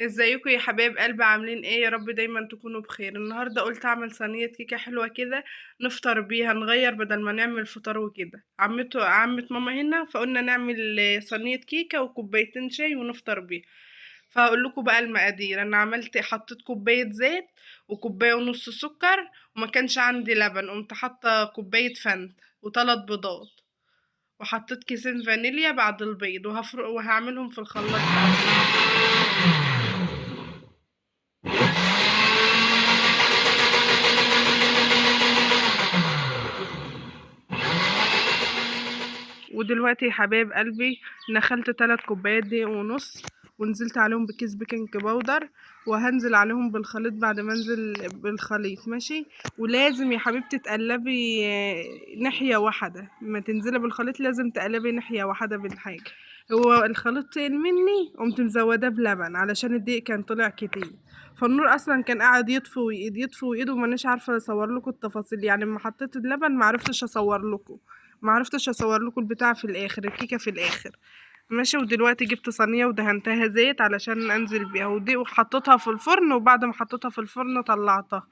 ازيكم يا حبايب قلبي؟ عاملين ايه؟ يا رب دايما تكونوا بخير. النهارده قلت اعمل صينية كيكة حلوة كده نفطر بيها، نغير بدل ما نعمل فطار وكده. عمه ماما هنا، فقلنا نعمل صينية كيكة وكوبايتين شاي ونفطر بيها. فهقول لكم بقى المقادير. انا حطيت كوباية زيت وكوبايه ونص سكر، وما كانش عندي لبن قمت حاطه كوباية فانتا وثلاث بيضات، وحطيت كيسين فانيليا بعد البيض، وهعملهم في الخلاط بقى. ودلوقتي يا حبايب قلبي نخلت 3 كوبايات دقيق ونص، ونزلت عليهم بكيس baking powder، وهنزل عليهم بالخليط بعد ما انزل بالخليط ماشي. ولازم يا حبيبتي تقلبي ناحية واحدة، ما تنزلي بالخليط لازم تقلبي ناحية واحدة بالحاجة. هو الخليط تقل مني قمت مزوداه بلبن علشان الدقيق كان طلع كتير، فالنور اصلا كان قاعد يطفي ويقيد يطفي ويقيد، ومانيش عارفه اصور لكم التفاصيل. يعني لما حطيت اللبن ما عرفتش اصور لكم، ما عرفتش اصور لكم البتاع في الاخر، الكيكه في الاخر ماشي. ودلوقتي جبت صينية ودهنتها زيت علشان انزل بيها، ودي وحطيتها في الفرن، وبعد ما حطيتها في الفرن طلعتها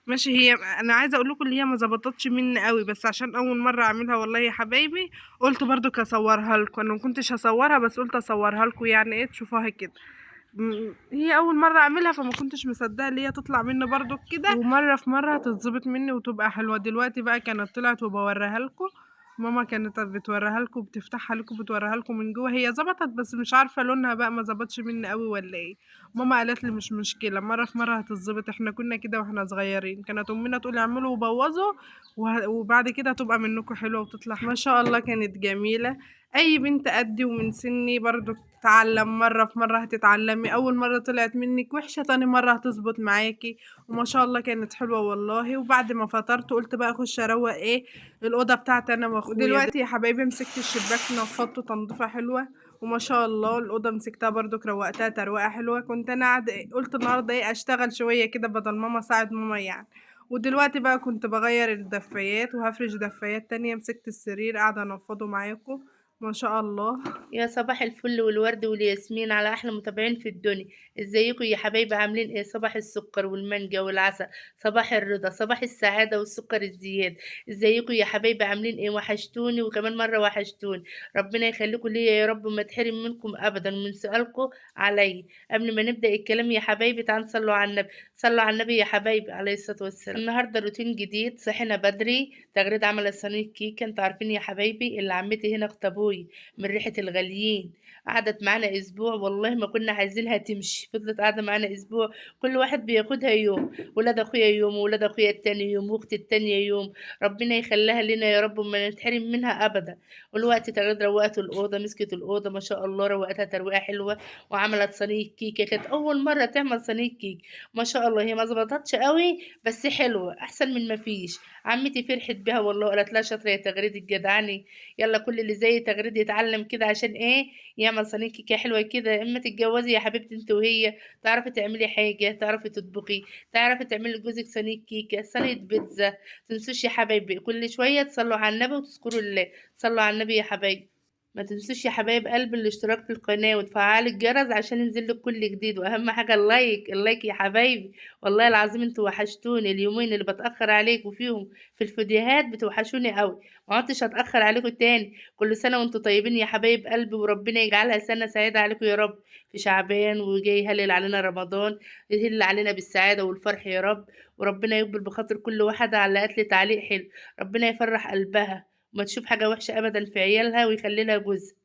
ماشي. هي انا عايزه اقول لكم اللي هي ما ظبطتش مني قوي، بس عشان اول مرة اعملها والله يا حبايبي قلت برضو اصورها لكم. انا ما كنتش هصورها بس قلت اصورها لكم، يعني ايه تشوفوها كده. هي اول مرة اعملها فما كنتش مصدقه اللي هي تطلع مني برضو كده، ومرة في مرة هتتظبط مني وتبقى حلوة. دلوقتي بقى كانت طلعت وبوريها لكم، ماما كانت بتوريها لكم وبتفتحها لكم بتوريها لكم من جوه. هي ظبطت بس مش عارفه لونها بقى ما ظبطش مني قوي ولا ايه. ماما قالت لي مش مشكلة، مرة في مرة هتتظبط، احنا كنا كده واحنا صغيرين كانت امنا تقول اعملوا وبوظوا وبعد كده هتبقى منكم حلوة وتطلع ما شاء الله. كانت جميلة. اي بنت قدي ومن سني برضو تتعلم، مرة في مرة هتتعلمي. اول مرة طلعت منك وحشة تاني مرة هتظبط معاكي، وما شاء الله كانت حلوة والله. وبعد ما فطرت قلت بقى اخش اروق ايه الاوضة بتاعتي انا واخويا. دلوقتي يا حبايبي مسكت الشباك نفضته تنظيفه حلوة وما شاء الله. الاوضة مسكتها برضو روقتها تروقه حلوة. كنت انا قاعدة قلت النهارده ايه اشتغل شوية كده بدل ماما ساعد ماما يعني. ودلوقتي بقى كنت بغير الدفايات وهفرش دفايات تانية. مسكت السرير قاعدة انفضه معاكم ما شاء الله. يا صباح الفل والورد والياسمين على احلى متابعين في الدنيا. ازيكم يا حبايبي؟ عاملين ايه؟ صباح السكر والمانجا والعسل، صباح الرضا، صباح السعادة والسكر الزياد. ازيكم يا حبايبي؟ عاملين ايه؟ وحشتوني، وكمان مرة وحشتوني. ربنا يخليكم ليا يا رب، ما تحرم منكم ابدا ومن سؤالكم عليا. قبل ما نبدا الكلام يا حبايبي تعالوا نصلوا على النبي، صلوا على النبي يا حبايبي عليه الصلاة والسلام. النهارده روتين جديد، صحينا بدري، تغريد عملت صينية كيكة. انتوا عارفين يا حبايبي اللي عمتي هنا اخت ابوي من ريحه الغاليين، قعدت معانا اسبوع والله ما كنا عايزينها تمشي، فضلت قاعدة معانا اسبوع، كل واحد بياخدها يوم، ولاد اخويا يوم، وولاد اخويا التاني يوم، واختي التانية يوم. ربنا يخليها لنا يا رب وما نتحرم منها ابدا. والوقت تغريد روقت الاوضة، مسكت الاوضة ما شاء الله روقتها ترويقه حلوة، وعملت صينية كيكة. كانت اول مرة تعمل صينية كيك ما شاء الله. هي ما ظبطتش قوي بس حلوة احسن من ما فيش. عمتي فرحت بيها والله، قالت لها شاطرة يا تغريد الجدعاني، يلا كل اللي زي تغريد يتعلم كده عشان ايه يعمل صينية كيكة حلوة كده. اما تتجوزي يا حبيبتي انت وهي تعرفي تعملي حاجة، تعرفي تطبخي، تعرفي تعملي لجوزك صينية كيكة، صينية بيتزا. تنسوش يا حبايبي كل شوية تصلوا على النبي وتذكروا الله. صلوا على النبي يا حبايبي. ما تنسوش يا حبايب قلب الاشتراك في القناة وتفعلوا الجرس عشان ينزل لك كل جديد، واهم حاجة ال like، ال like يا حبايبي. والله العظيم انتوا وحشتوني، اليومين اللي بتاخر عليكم فيهم في الفيديوهات بتوحشوني قوي، ما عدتش هتاخر عليكم تاني. كل سنة وانتوا طيبين يا حبايب قلبي، وربنا يجعلها سنة سعيدة عليكم يا رب. في شعبان وجاي يهلل علينا رمضان، يهل علينا بالسعادة والفرح يا رب، وربنا يقبل بخاطر كل واحدة علقت لي تعليق حلو. ربنا يفرح قلبها وما تشوف حاجة وحشة أبدا في عيالها ويخلي لها جوزها.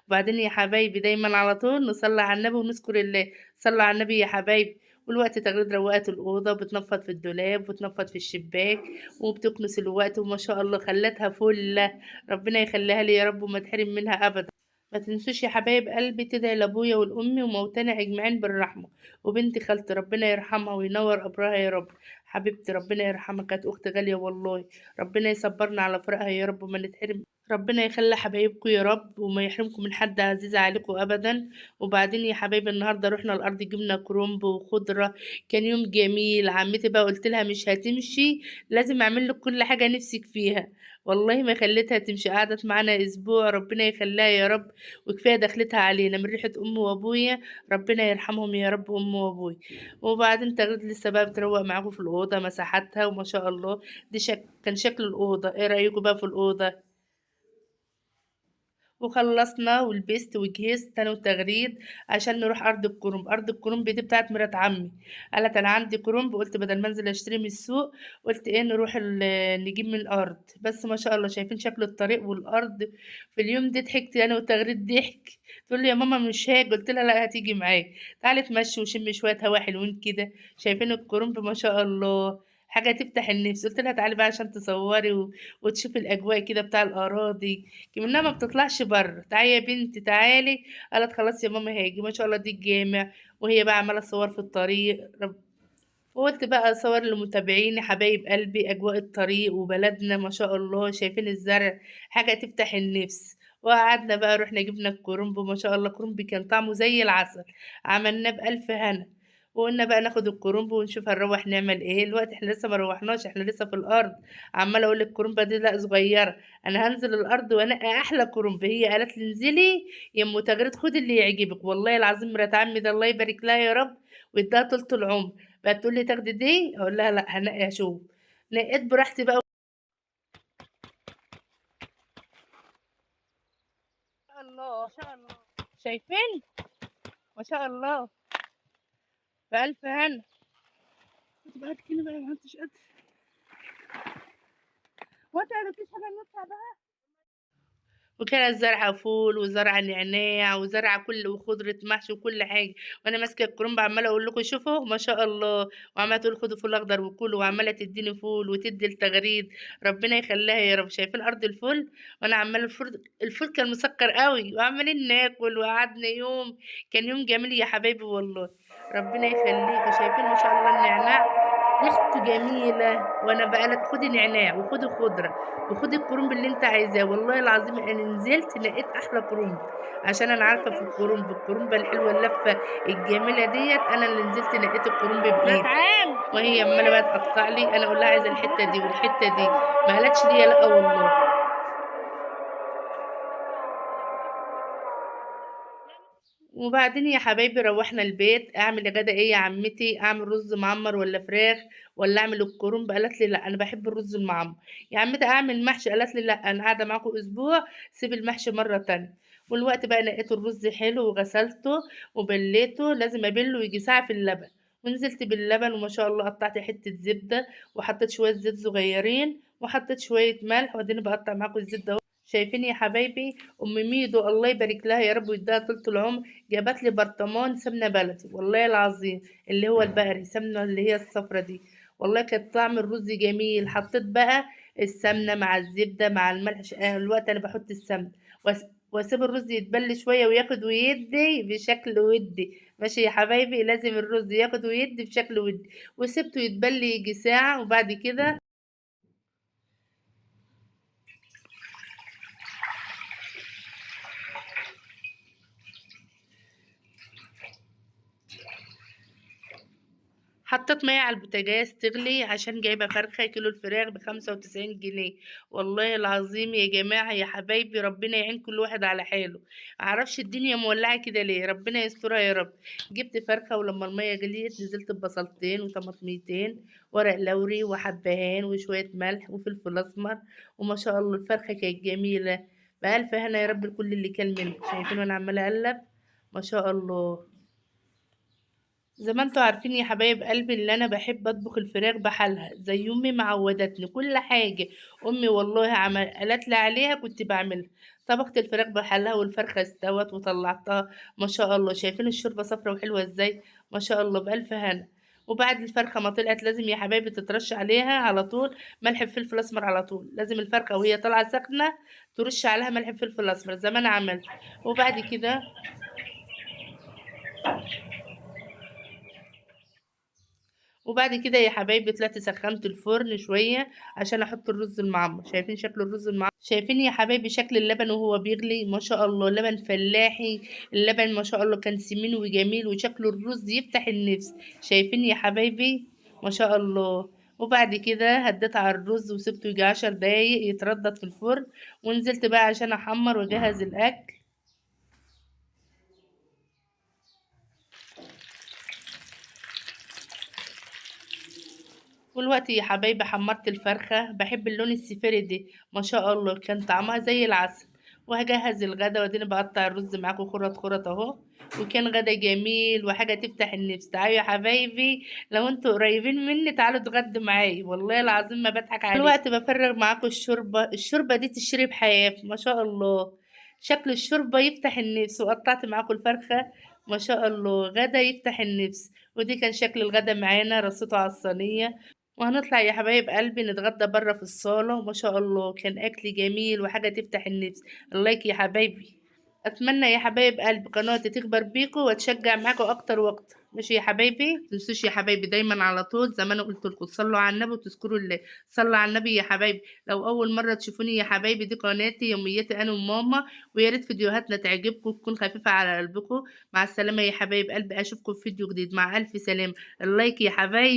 وبعدين يا حبايبي دايما على طول نصلي على النبي ونذكر الله. صلوا على النبي يا حبايبي. والوقت تغريد روقت الأوضة، بتنفض في الدولاب وبتنفض في الشباك وبتكنس الوقت، وما شاء الله خلتها فلة. ربنا يخليها لي يا رب وما تحرم منها أبدا. ما تنسوش يا حبايب قلبي تدعي لابويا والامي وموتانا اجمعين بالرحمة، وبنت خالتي ربنا يرحمها وينور قبرها يا رب. حبيبتي ربنا يرحمها، كانت اخت غالية والله، ربنا يصبرنا على فراقها يا رب وما نتحرم، ربنا يخلي حبايبكم يا رب وما يحرمكم من حد عزيز عليكم ابدا. وبعدين يا حبايبي النهارده رحنا الارض جبنا كرنب وخضره، كان يوم جميل. عمتي بقى قلت لها مش هتمشي، لازم اعمل لك كل حاجة نفسك فيها، والله ما خليتها تمشي، قعدت معانا اسبوع، ربنا يخليها يا رب. وكفاية دخلتها علينا من ريحه امي وابويا، ربنا يرحمهم يا رب امي وابويا. وبعدين تغريد لسه بقى بتروق معاكم في الاوضة مساحتها، وما شاء الله دي كان شكل الاوضة. ايه رايكم بقى في الاوضة؟ وخلصنا ولبست وجهزت انا وتغريد عشان نروح ارض الكرنب. ارض الكرنب دي بتاعت مرات عمي، قالت انا عندي كرنب، قلت بدل ما انزل اشتري من السوق قلت ايه نروح نجيب من الارض. بس ما شاء الله شايفين شكل الطريق والارض في اليوم ده. ضحكت انا وتغريد ضحك، تقول لي يا ماما مش هاجي، قلت لها لا هتيجي معايا، تعالي اتمشي وشمي شوية هوا حلوين كده، شايفين الكرنب ما شاء الله حاجة تفتح النفس. قلت لها تعالي بقى عشان تصوري وتشوفي الاجواء كده بتاع الاراضي، كمنها ما بتطلعش بره، تعالي يا بنتي تعالي. قالت خلاص يا ماما هاجي. ما شاء الله دي الجامع، وهي بقى عماله تصور في الطريق. وقلت بقى اصور لمتابعيني حبايب قلبي اجواء الطريق وبلدنا ما شاء الله، شايفين الزرع حاجة تفتح النفس. وقعدنا بقى رحنا جبنا الكرنب، ما شاء الله الكرنب كان طعمه زي العسل، عملناه بألف هنا. وقلنا بقى ناخد الكرنب ونشوف هنروح نعمل ايه. الوقت احنا لسه ما روحناش، احنا لسه في الارض. عماله اقول الكرنبه دي لا صغيرة، انا هنزل الارض وانقي احلى كرنب. هي قالت لي انزلي يا ام تغريد خدي اللي يعجبك. والله العظيم مرات عمي ده الله يبارك لها يا رب ويديها طولة العمر، بقت تقول لي تاخدي دي، اقول لها لا هنقي اشوف. نقيت براحتي بقى. الله ما شاء الله، شايفين ما شاء الله بألف هنا. بعد كده بقى ما انتش قادرة، وانت ما فيش حاجة نطلع بقى. وكانت زرعة فول وزرعة نعناع وزرعة كل وخضرة محشي وكل حاجة، وانا ماسكة الكرنب عمالة اقول لكم شوفوا ما شاء الله، وعمالة تقول خدوا فول اخضر وكلوا، وعمالة تديني فول وتدي التغريد، ربنا يخليها يا رب. شايفين ارض الفول، وانا عمالة الفول كان مسكر قوي، وعمالين ناكل وقعدنا يوم، كان يوم جميل يا حبايبي والله، ربنا يخليكم. شايفين ما شاء الله النعناع ريحته جميلة، وانا بقالك خدي نعناع وخدي خضرة وخدي الكرنب اللي انت عايزاه. والله العظيم انا نزلت لقيت احلى كرنب، عشان انا عارفه في الكرنب، الكرنبه الحلوة اللفة الجميلة ديت، انا اللي نزلت لقيت الكرنب بايدي. وهي عماله بقى تقطع لي، انا اقول لها عايزه الحتة دي والحتة دي، ما قالتش لي لا والله. وبعدين يا حبايبي روحنا البيت، اعمل غدا ايه يا عمتي؟ اعمل رز معمر ولا فراخ ولا اعمل الكرنب؟ قالت لي لا انا بحب الرز المعمر. يا عمتي اعمل محشي؟ قالت لي لا انا قاعدة معاكم اسبوع، سيب المحشي مرة تانية. والوقت بقى نقيت الرز حلو وغسلته وبليته، لازم ابله يجي ساعة في اللبن، ونزلت باللبن وما شاء الله قطعت حتة زبدة وحطيت شوية زيت صغيرين وحطيت شوية ملح، واديني بقطع معاكم الزبدة اهو. شايفين يا حبايبي ام ميدو الله يبارك لها يا رب ويديها طولة العمر، جابت لي برطمان سمنه بلدي والله العظيم، اللي هو البقري، سمنه اللي هي الصفرة دي، والله كانت طعم الرز جميل. حطيت بقى السمنة مع الزبدة مع الملح، الوقت انا بحط السمنة واسيب الرز يتبل شوية وياخد ويدي بشكل ودي. ماشي يا حبايبي، لازم الرز ياخد ويدي بشكل ودي، وسبته يتبل يجي ساعة. وبعد كده حطيت مية على البوتاجاز تغلي، عشان جايبه فرخة كيلو الفراخ ب95 جنيه. والله العظيم يا جماعة يا حبايبي ربنا يعين كل واحد على حاله، معرفش الدنيا مولعه كده ليه، ربنا يسترها يا رب. جبت فرخة، ولما المية غليت نزلت ببصلتين وطماطميتين ورق لوري وحبهان وشوية ملح وفلفل اسمر، وما شاء الله الفرخه كانت جميلة بألف هنا يا رب لكل اللي كان منه. شايفين وانا عماله اقلب ما شاء الله. زي ما انتوا عارفين يا حبايب قلبي اللي انا بحب اطبخ الفراخ بحالها زي امي معودتني كل حاجة، امي والله قالت لي عليها كنت بعملها. طبخت الفراخ بحالها والفرخه استوت وطلعتها ما شاء الله. شايفين الشوربة صفرا وحلوه ازاي ما شاء الله بألف هنا. وبعد الفرخه ما طلعت لازم يا حبايبي تترش عليها على طول ملح بفلفل اسمر، على طول لازم الفرخه وهي طالعه سخنة ترش عليها ملح بفلفل اسمر زي ما انا عملت. وبعد كده وبعد كده يا حبايبي طلعت سخنت الفرن شوية عشان احط الرز المعمر. شايفين شكل الرز المعمر؟ شايفين يا حبايبي شكل اللبن وهو بيغلي؟ ما شاء الله لبن فلاحي، اللبن ما شاء الله كان سمين وجميل، وشكل الرز يفتح النفس. شايفين يا حبايبي ما شاء الله. وبعد كده هديت على الرز وسبته يجي 10 دقايق يتردد في الفرن، ونزلت بقى عشان احمر واجهز الاكل. والوقت يا حبايبي حمرت الفرخة، بحب اللون السفيري دي ما شاء الله كان طعمها زي العسل. وهجهز الغدا واديني بقطع الرز معاكم خرط خرط اهو، وكان غدا جميل وحاجة تفتح النفس. تعالوا يا حبايبي لو انتوا قريبين مني تعالوا اتغدوا معايا، والله العظيم ما بضحك عليكم. الوقت بفرغ معاكم الشوربة، الشوربة دي تشرب حياة ما شاء الله، شكل الشوربة يفتح النفس. وقطعت معاكم الفرخة ما شاء الله، غدا يفتح النفس. ودي كان شكل الغدا معانا، رصيته على الصينية. وهنطلع يا حبايب قلبي نتغدى بره في الصالة، ما شاء الله كان أكل جميل وحاجة تفتح النفس. اللايك يا حبايبي، أتمنى يا حبايب قلبي قناتي تكبر بيكم واتشجع معاكم أكتر وأكتر. ماشي يا حبايبي، متنسوش يا حبايبي دايما على طول زي ما أنا قلت لكم تصلوا على النبي وتذكروا الله. صلوا على النبي يا حبايبي. لو أول مرة تشوفوني يا حبايبي دي قناتي يومياتي أنا وماما، ويا ريت فيديوهاتنا تعجبكم وتكون خفيفة على قلبكم. مع السلامة يا حبايب قلبي، أشوفكم في فيديو جديد، مع ألف سلامة. اللايك يا حبايبي.